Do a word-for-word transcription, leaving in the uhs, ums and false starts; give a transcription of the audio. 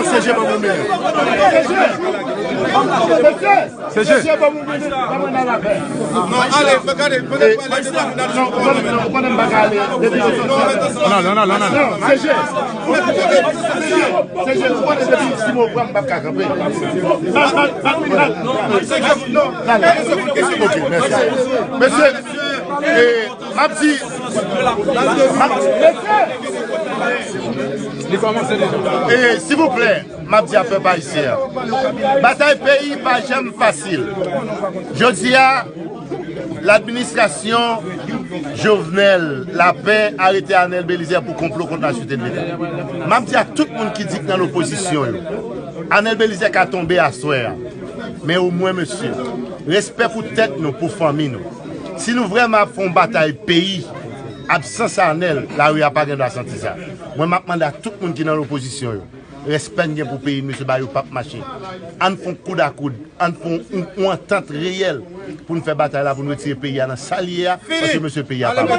Se je ban mwen minit. Se je. Se je. Se je ban mwen minit. Ban mwen nan lapè. Non, ale, fè gade, fè gade. Non, ou konnen, non, ou konnen m pa ka ale. Depi yo soti. Non, non, non, non, non. Non, se je. Se je, ou konnen depi si mwen pran m p ap ka kanpe. Bat, bat, bat, bat. Non, non. Ok, mèsi. Mesye, eh, M ap di, m ap, e, silvouplè, m ap di a pèp ayisyen an, batay peyi pa janm fasil. Jodi a, ladministrasyon Jovenel, Lapè arete Arnel Belizaire pou konplo kont la Sûreté de l'État. M ap di a tout moun ki di k nan lopozisyon yo, Arnel Belizaire ka tonbe aswè a. Men omwen, mesye, respè pou tèt nou, pou fanmi nou. Si nou vrèman ap fè yon batay peyi, absans Arnel, lari a pa gen dwa santi sa. Mwen, m ap mande a tout moun ki nan lopozisyon yo, respè n gen pou peyi n, mesye, bagay yo p ap mache. Ann fè yon koud a koud, ann fè yon, yon antant reyèl pou n fè batay la, pou n retire peyi a nan sa l ye a, paske, mesye, peyi a pa bon.